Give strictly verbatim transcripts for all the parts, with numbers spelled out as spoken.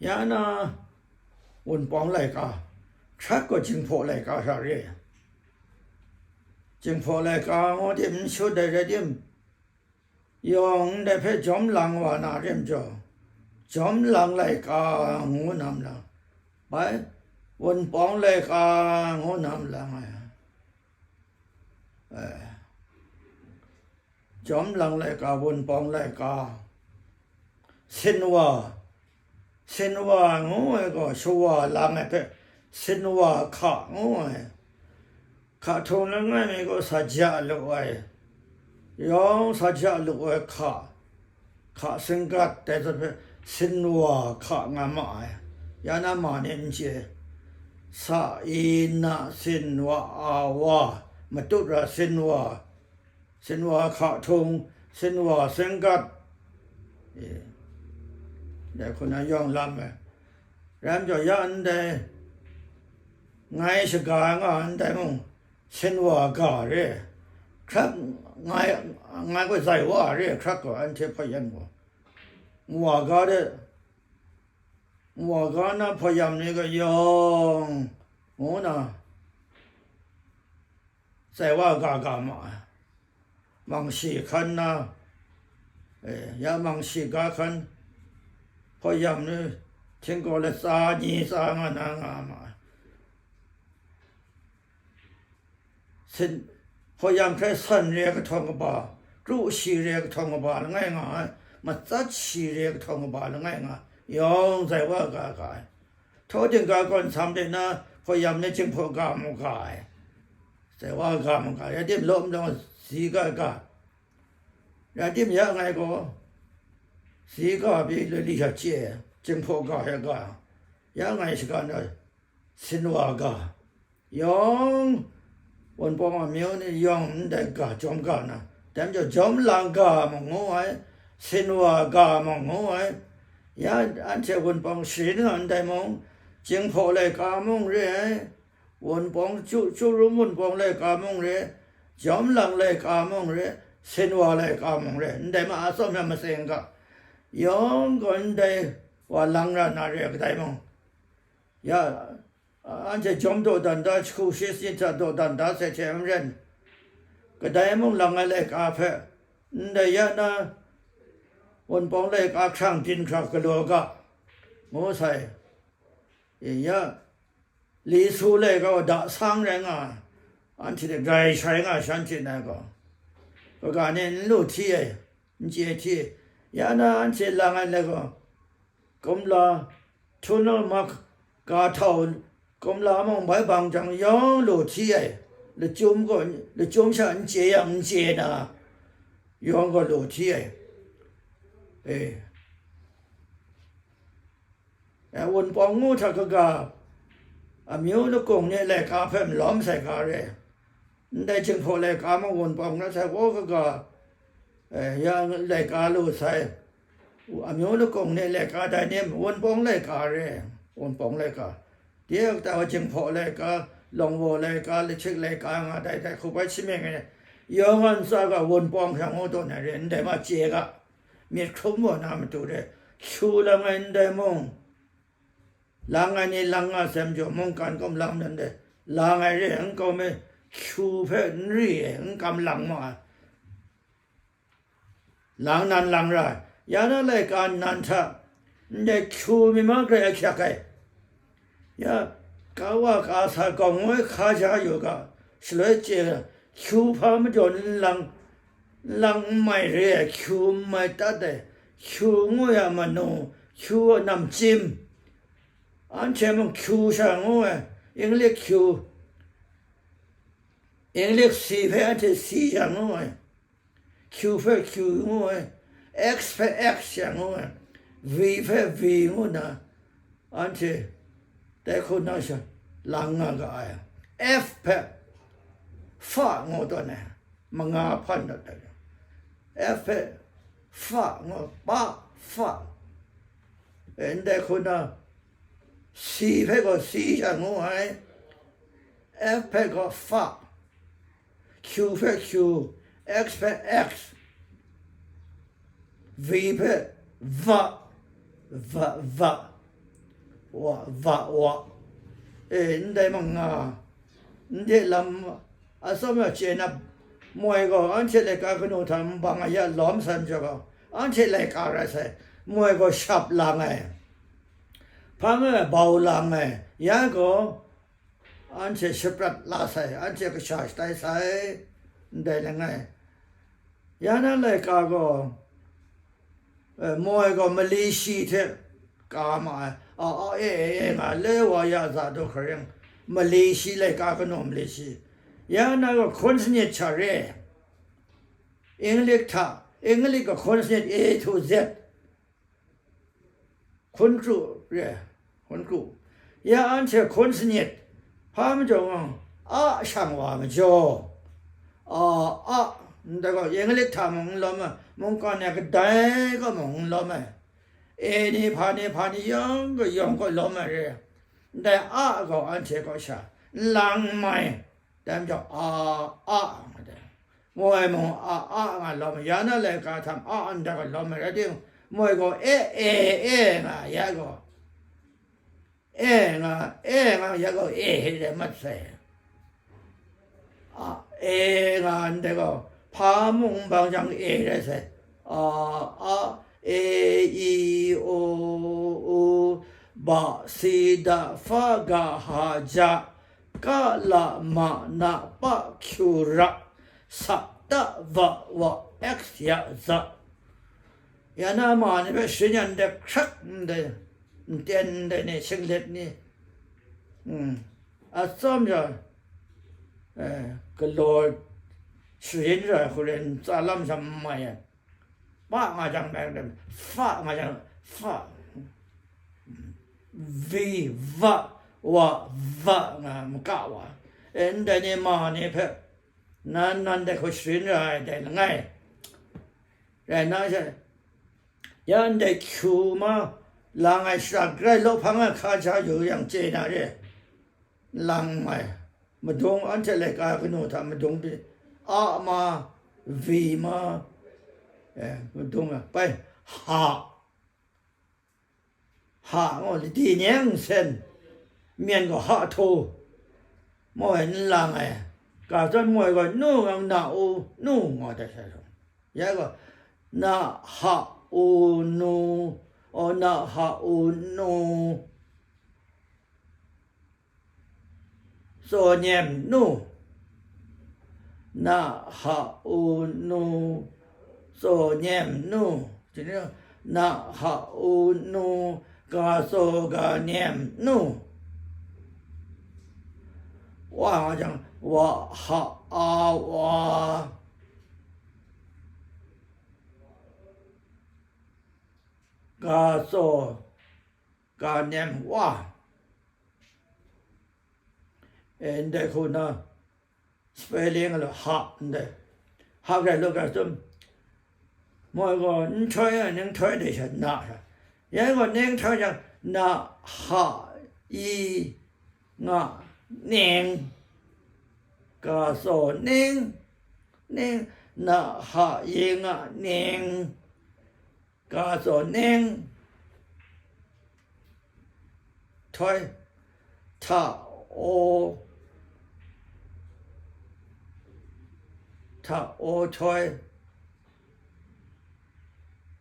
Ya na, Wunpawng laika, hkrat gaw Jinghpaw laika hta re. Jinghpaw laika ngu tim n shut ai rai tim, yawng ndai hpe jawm lang wa na re majaw, jawm lang laika ngu nam lang, bai, Wunpawng laika ngu nam lang ai. Eh. Jawm lang laika, Wunpawng laika, Sinwa, Sinwa ngu ai gaw shawa lang ai hpe Sinwa hka ngu ai. Hka htung langai mi gaw sa ja lu ai, yawng sa ja lu ai hka, hka singgat dai zawn hpe Sinwa hka nga ma ai. Ya na ma ni n chye. Sa i na Sinwa a wa, matut ra Sinwa, Sinwa hka htung, Sinwa singgat, e, dai hku na yawng lam ai. Rai majaw, ya ndai ngai shaga nga ndai mung, Sinwa ga re, hkrat ngai, ngai gaw zai wa re, hkrat gaw anhte hpayan gaw, Nwa ga de, Nwa ga na hpayam ni ga yawng ngu na, zai wa ga ga ma ai. Mangshi hkan na, eh, ya mangshi ga hkan, hpayam ni htinggaw latsa ni tsa nga na nga ma ai. Sin, hpayam hkrai san re ai kahtawng kaba, kru shi re ai kahtawng kaba langai nga ai, matsat shi re ai kahtawng kaba langai nga ai, yawng zai wa ga ga ai. Htaw dinga gawn sam de na, hpayam ni Jinghpaw ga mu ga ai. Zai wa ga mu ga ai, rai tim lawm lawng si ga ga. Rai tim ya ngai gaw, si ga pyi lali sha chye ai, Jinghpaw ga hpe ga, ya ngai shaga na, Sinwa ga, yawng, Wunpawng amyu ni yawng ndai ga jawm ga na, dai majaw jawm lang ga mung ngu ai, Sinwa ga mung ngu ai, ya anhte Wunpawng sharin nga ndai mung, Jinghpaw laika mung re ai, Wunpawng chyu, chyu rum Wunpawng laika mung re, jawm lang laika mung re, Sinwa laika mung re, ndai ma a tsawm ya matseng ga, yawng gaw ndai wa lang ra na re ai kadai mung, ya, anhte jawm dawdan da, jahku shi sin hta dawdan da sai hte maren, kadai mung lang ai laika hpe, ndai ya na, Wunpawng laika hkrang din hkra galaw ga, ngu sai. E ya, Li Su laika gaw da sang rai nga ai, anhte hte grai shai nga ai shanhte na gaw, kaga ni n lu hti ai, n chye hti ai. Ya na anhte lang ai laika gaw, kumla, htunau mak, ga htau, kumla mung bai bang jang yawng lu hti ai, lachyum gaw, lachyum sha n chye yang n chye na, yawng gaw lu hti ai. E, e, Wunpawng ngu hta kaga, amyu lakung ni laika hpe malawm sai ga re. Ndai Jinghpaw laika mung Wunpawng na sai kaw kaga, eh, ya laika lu sai, amyu lakung ni laika dai ni Wunpawng laika re, Wunpawng laika. De a kata wa Jinghpaw laika, Lawngwaw laika, Lachik laika nga dai dai hku bai shamying ai, yawng a ntsa ga Wunpawng hkra ngu tawn ai re, ndai ma chye ga, myit hkrum wa na matu re, hkyu lang ai ndai mung, lang ai ni lang nga sai majaw, mungkan kumlang dan de lang ai re ai, n kau mi hkyu hpe n ri ai, n kam lang ma ai. Lang nan lang ra ai, ya na laika nnan hta, ndai hkyu mi ma grai ahkyak ai. Ya, ka wa ka sa gaw ngoi hka ja yu ga, shaloi chye ai, hkyu hpa majaw n lang, n lang n mai re ai, hkyu n mai tat ai, hkyu ngoi a manu, hkyu a namchyim, anhte mung hkyu sha ngu ai, English hkyu, English si hpe anhte si sha ngu ai, Q hpe Q ngu ai, X hpe X sha ngu ai, V hpe V ngu na, anhte dai hku na sha lang nga ga ai. F hpe fa ngu tawn ai, manga hpan dat ai. F hpe fa ngu, pa, fa. E, ndai hku na, C hpe gaw C sha ngu ai, F hpe gaw fa, Q hpe Q, X hpe X, V hpe va, va, va. wa, va, wa. E, ndai manga, ndai lam atsawm ya chye na, moi gaw anhte laika kanu hta nbang a ya lawm san jaw gaw, anhte laika rai sai, moi gaw shap lang ai, hpa nga bau lang ai, ya gaw, anhte shaprat la sai, anhte kasha shatai sai, ndai langai. Ya na laika gaw, eh, moi gaw mali shi hte ka ma ai, a, a, e, e, e nga, le wa ya za daw hkaring, mali shi laika kanu mali shi. Ya na gaw hkun sanit sha re, English hta, English gaw hkun sanit A to Z, hkun kru re, hkun kru. Ya anhte hkun sanit, hpa majaw nga, a shang wa majaw, a, a, ndai gaw, English hta mung n lawm ai, mungkan e kadai kaw mung n lawm ai, e ni, hpa ni, hpa ni, yawng gaw, yawng gaw lawm ai re, ndai a gaw anhte kaw sha n lang mai. Dai majaw, a, a, nga dai. Moi mung a, a, nga lawm ai, ya na laika htam a, ndai gaw lawm ai rai timung, moi gaw e, e, e, nga, ya gaw, e, nga, e, nga, ya gaw, e, he rai mat sai. A, e, nga, ndai gaw, hpa mung bang jang e rai sai. A, a, e, i, o, u, ba, si, da, fa, ga, ha, ja, ka, la, ma, na, pa, kyu, ra, sa, ta, va, wa, x, ya, za. Ya na ma ni hpe sharin yan de hkrak ndai, nten ndai ni, shinglet ni, mm, atsawm ya, eh, galaw sharin ra hku rai ntsa lam sha n mai ai. Pa nga jang, fa nga jang, fa, vi, va, wa, va nga maka wa. E, ndai ni ma ni hpe, nan, nan dai hku sharin ra ai dai langai. Rai nna she, ya ndai hkyu ma lang ai shara grai lawhpang ai hka ja yu yang chye na re, lang mai, madung anhte laika kanu hta madung pyi, a ma, vi ma, eh, madung a, bai, ha, ha, ngu, ladi nyeng nsen, myen gaw ha htu, moi n lang ai, ga zawn moi gaw nu ngang na u, nu, ngu ai hta sha, ya gaw, na ha u nu, o, na ha u nu, tsaw nyem nu, na ha u nu, tsaw nyem nu, na ha u nu, ga tsaw ga nyem nu, wa nga jang, wa ha a wa, ga tsaw ga nyem wa. E, ndai hku na, spelling a law, ha, ndai. Ha grai law grai chyum. Moi gaw nhtoi a, nhtoi de sha, na sha. Yai gaw nhtoi jang, na, ha, i, nga, ning. Ga tsaw ning, ning, na, ha, i, nga, ning. Ga tsaw ning, htoi, hta, o, hta, o, htoi,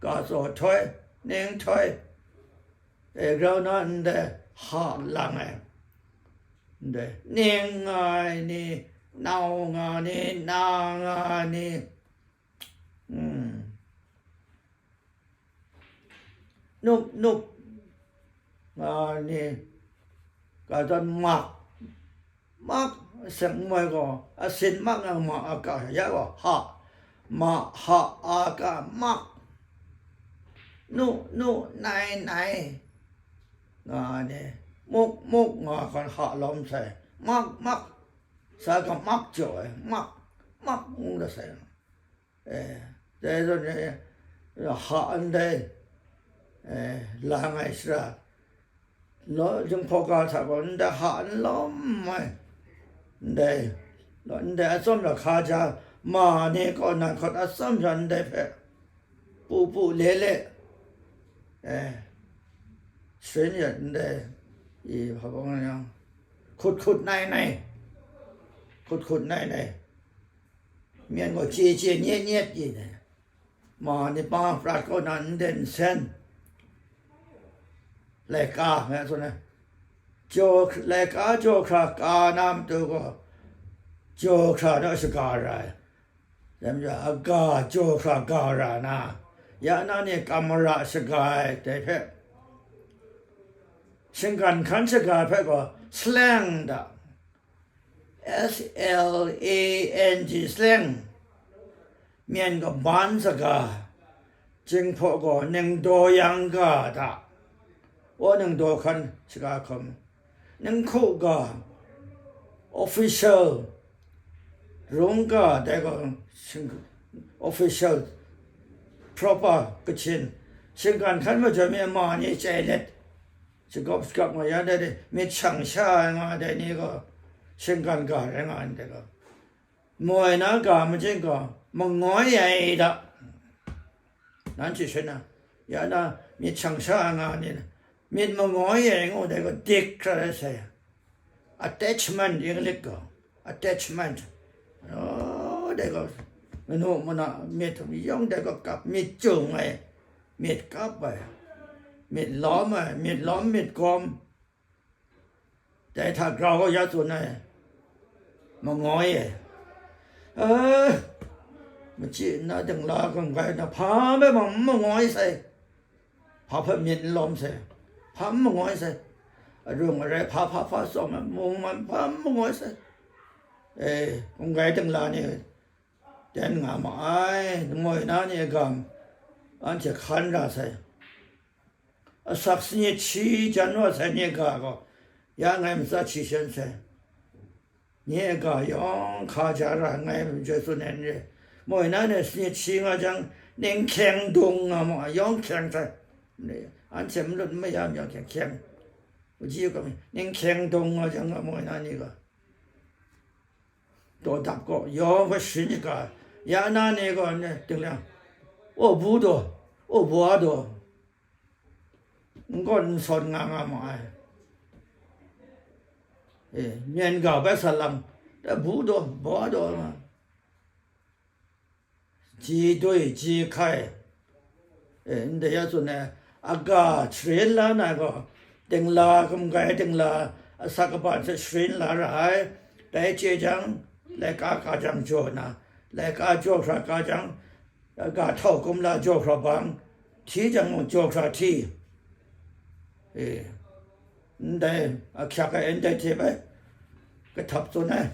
ga tsaw htoi, ning htoi, e, grau na ndai ha lang ai, ndai ning nga ai ni, nau nga ni, na nga ni, mm. Nup, nup, nga ni, ga zawn mak, mak, seng moi gaw, asin mak nga ma a ka ya gaw, ha, ma, ha, a ka, mak, nu, nu, nai, nai, nga ni, muk, muk, nga hkan ha lawm sai, mak, mak, sa ga mak jaw ai, mak, mak, ngu da sai. E, dai zawn e, ha ndai, e, lang ai shara, law, Jinghpaw ga hta gaw ndai ha n lawm ai, ndai, law, ndai atsawm lahka ja, ma ni kaw nan hkawt atsawm sha ndai hpe, pu pu le le, e, Shin ya ndai, i hpa bang yang, hkut hkut nai nai, hkut hkut nai nai, myen gaw chye chye nyet nyet yi nai, ma ni pa prat kaw na n den sen, laika nga tsun ai, jaw, laika jaw hkra ka na matu gaw, jaw hkra naw shaga ra ai. Dai majaw, aga jaw hkra ga ra na, ya na ni kam mara shaga ai dai hpe, shinggan hkan shaga hpe gaw slang da, S L A N G, slang, myen kaban shaga, Jinghpaw gaw ningdaw yang ga da, wa ningdaw hkan shaga hkawm, ninghku ga, official, rung ga, dai gaw shing-, official, proper Kachin, shinggan hkan majaw mi ma ni chyai let, shagawp shagap nga ya dai, myit shang sha ai nga dai ni gaw, shinggan ga rai nga ai dai gaw, moi na ga majing gaw, mangoi ai da. Nanhte shin na, ya na myit shang sha ai nga ni na, myit mangoi ai ngu dai gaw, dik hkra rai sai, attachment, English gaw, attachment. Oh, dai gaw, manu mana myit yawng dai gaw kap, myit cung ai, myit kap ai, myit lawm ai, myit lawm myit gawm, dai hta grau gaw ya tsun ai, mangoi e. Eh, machyi nna dingla gumgai na hpa hpe mung n mangoi sai, hpa hpe myit n lawm sai, hpa n mangoi sai, arung arai hpa hpa hpa tsawm ai mung man hpa n mangoi sai. Eh, gumgai dingla ni, den nga ma ai, moi na ni a gam, anhte hkan ra sai. Asak sanit shi jan wa sai ni a ga gaw, ya ngai matsa hti shan sai. Nye a ga yawng hka ja ra ngai, joi tsun ai n re. Moi na ni sanit shi nga jang, ning hkyeng dung nga ma, yawng hkyeng sai. Anhte malut mayam yawng hkyeng hkyeng. Uji ga mi, ning hkyeng dung nga jang nga moi na ni ga. Daw dap gaw, yawng hpe sharin shaga, ya na ni gaw, ne, tinglang, o bu daw, o bwa daw, n gawn n sawn nga nga ma ai. E, myen ga bai sa lang, da bu daw, bwa daw nga. Ji doi, ji hkai, e, ndai ya tsun ai, aga sharin la na gaw, dingla, gumgai dingla, asak aban hte sharin la ra ai. Dai chye jang, laika ka jang jaw na, laika jaw hkra ka jang, ga htau kumla jaw hkra bang, hti jang mung jaw hkra hti. E, ndai ahkyak ai ndai hte bai kahtap tsun ai.